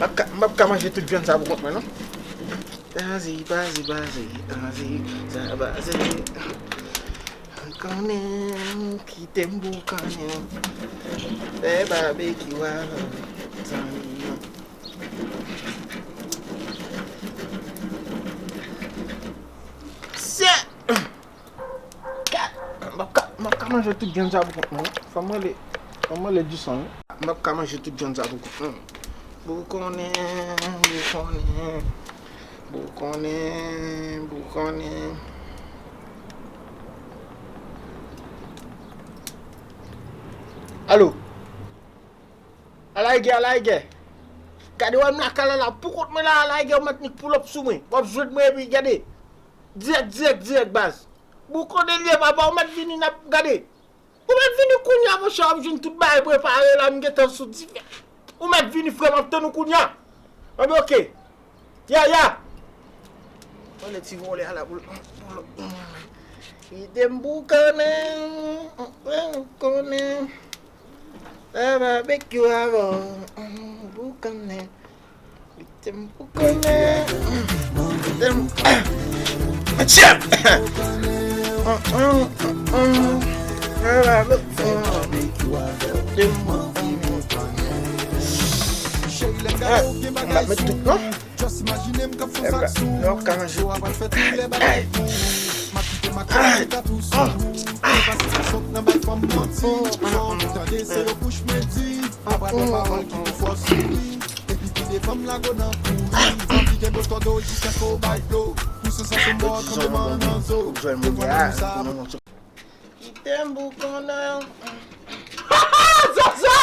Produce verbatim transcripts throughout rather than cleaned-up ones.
M ap ka, m ap ka manje tout vyann sa pou kont mwen, non? Baze, baze, baze, baze, sa baze. Konnen, kite m boukannen. Fè babekyou avè w, zanmi m. Sè! M ap ka, m ap ka manje tout vyann sa pou kont mwen, non? Fò m rele, fò m rele Dison, wi. M ap ka manje tout vyann sa pou kont mwen. Boukannen, boukannen, boukannen, boukannen. Alo? Alayè, alayè. Gade, wè m lakay la, la, pou kont mwen la, alayè, w mèt nik pull up sou mwen. W ap jwenn mwen, epi gade. Dirèk, dirèk, dirèk, baz. Boukannen l ye, papa, w mèt vini, n ap gade. Ou mèt vini kounya, monchè, w ap jwenn tout bagay prepare la, m gentan sou dife. Ou mèt vini, frè m, ap tann ou kounya. Anben, oke. Ya, ya. Mwen, ti vòlè a la, pou l, pou l, kite m boukannen, boukannen. Fè babekyou avè w, boukannen. Kite m boukannen. Kite m. Atchè! Fè babekyou avè w. Kite m boukannen. Ah, m ap met tout, non? Just imagine m k ap fè sa sou ou. Yo ka manje. Ay, ay. Ay, ay. Tande se yo bouch mwen di. Apa de pawòl ki pou fòs souri. Epi ki de fanm lago nan kouri. Fanm ki gen bòs kòdo jiskaske w bay dlo. Pou sansasyon mò tranbleman nan zo. Devan lanmou sa. Kite m boukannen. Zozo!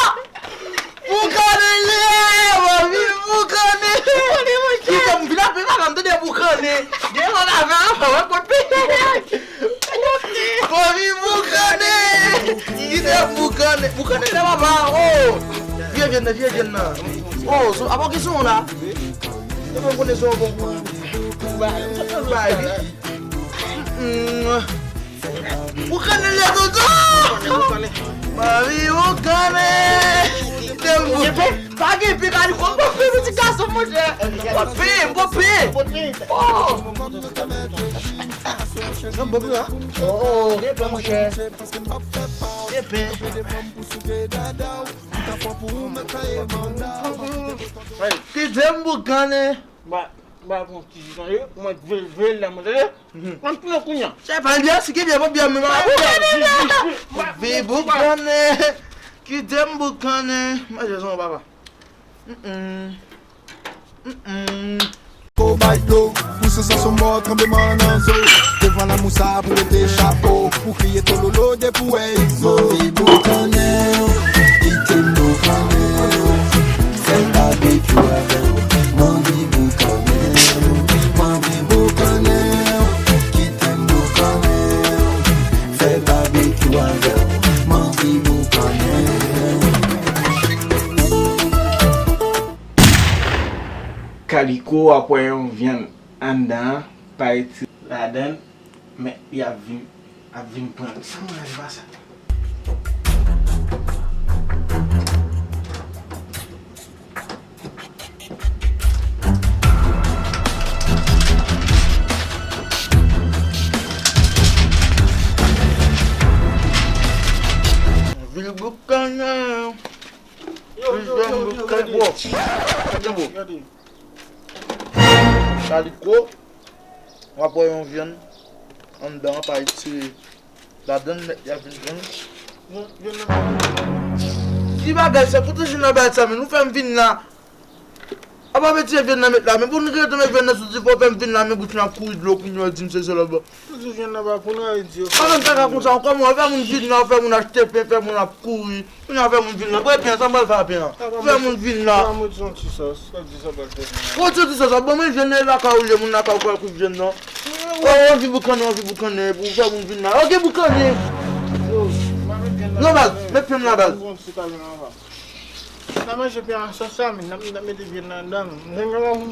Boukannen li ye! Mami boukannen! Kite m vin ap madanm tande boukannen. Gen lòt afè anfè wè kot peyi. Mami boukannen! Kite m boukannen. Boukannen la papa. Oh! Vye vyann nan, vye vyann nan. Oh, so, apa w gen son la? E mwen konnen son bon pou, pou bay, pou bay, wi. Mm. Boukannen lè dodo! Mami boukannen! Kite m boukannen! Pa gen pi, Kaliko, m pa fè pitit gason, monchè! M pa fè, m pa fè! Oh! Nan bon pi la. Oh, oh, gen pen, monchè. Gen pen. Kite m boukannen! Ba, ba, pran ti ji tande, ou mèt veye, veye la, mwen tande. Mwen pran kounya. Se pa byen, si ki byen, pa byen, men pa byen. Veye boukannen. Kite m boukannen. Manje son papa. Mm-mm. Mm-mm. Ko bay dlo, pou sansasyon mò, tranbleman nan zo. Devan lanmou sa pou rete chapo, pou kriye tololo depi w wè Izo. Mami boukannen, kite m boukannen, fè babekyou avè w. Mami boukannen, mami boukannen, kite m boukannen, fè babekyou avè w. Mami boukannen. Kaliko ap wè yon vyann anndan an, pa retire ladan l, men li ap vin, ap vin pran l. Sa mwen rele pa sa? Vil boukannen. Yo, yo, yo, yo, gade. Gade. Kaliko, w ap wè yon vyann anndan an pa retire ladan l, nèg y ap vin pran l. Ki bagay sa? Kote jwenn nan bagay sa, men nou fè m vin la. Apa mete vyann nan met la, men pou nou rete met vyann nan sou dife, w fè m vin la, men bouch mwen ap kouri dlo, kounye a w di m se sèl anba. Tout vyann nan pa pou nou, Ayiti yo. Mwen menm pa ka konsa, kòman w fè moun vin la, w fè moun achte pen, fè moun ap kouri. Kounye a w fè moun vin la. Bwè pen an, sa m pral fè a pen an. Ou fè moun vin la. Sa mwen di yon ti sòs, sa di sa pral fè. Ou di yon ti sòs, bon, men vyann nan lakay ou ye, moun lakay ou pral kouri vyann nan. Ou anvi boukannen, anvi boukannen, pou w fè moun vin la. Ok, boukannen. Non, baz, met pen m la, baz. N ap manje pen ak sòs sa, men n ap, n ap mete vyann nan anndan.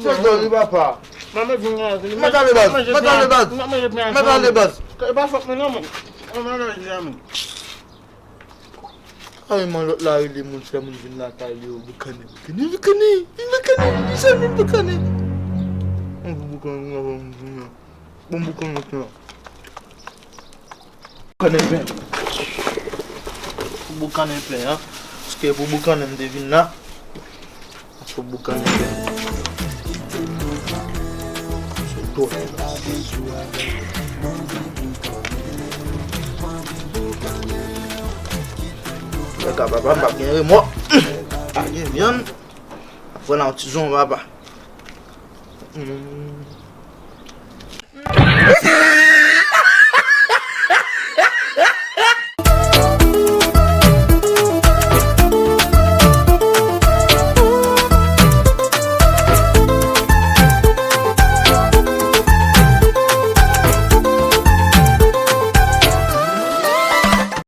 Se dòmi, papa. Mwen manje vyann nan. Mwen ale baz, mwen ale baz. Mwen ale baz. E pa fòt mwen non, mwen. Mwen manje vyann. Kareman lòt la rele moun, fè moun vin lakay li, yo, boukannen, boukannen, boukannen, vin boukannen, vin lakay li, vin boukannen. Mwen pou boukannen, mwen pou boukannen. Bon, boukannen plen. Boukannen plen. Pou boukannen plen, an. Paske pou boukannen m te vin la. Paske boukannen plen. Se tout. Nèg a papa m p ap gen remò. Pa gen vyann. Ap pran yon ti zon papa. Mm.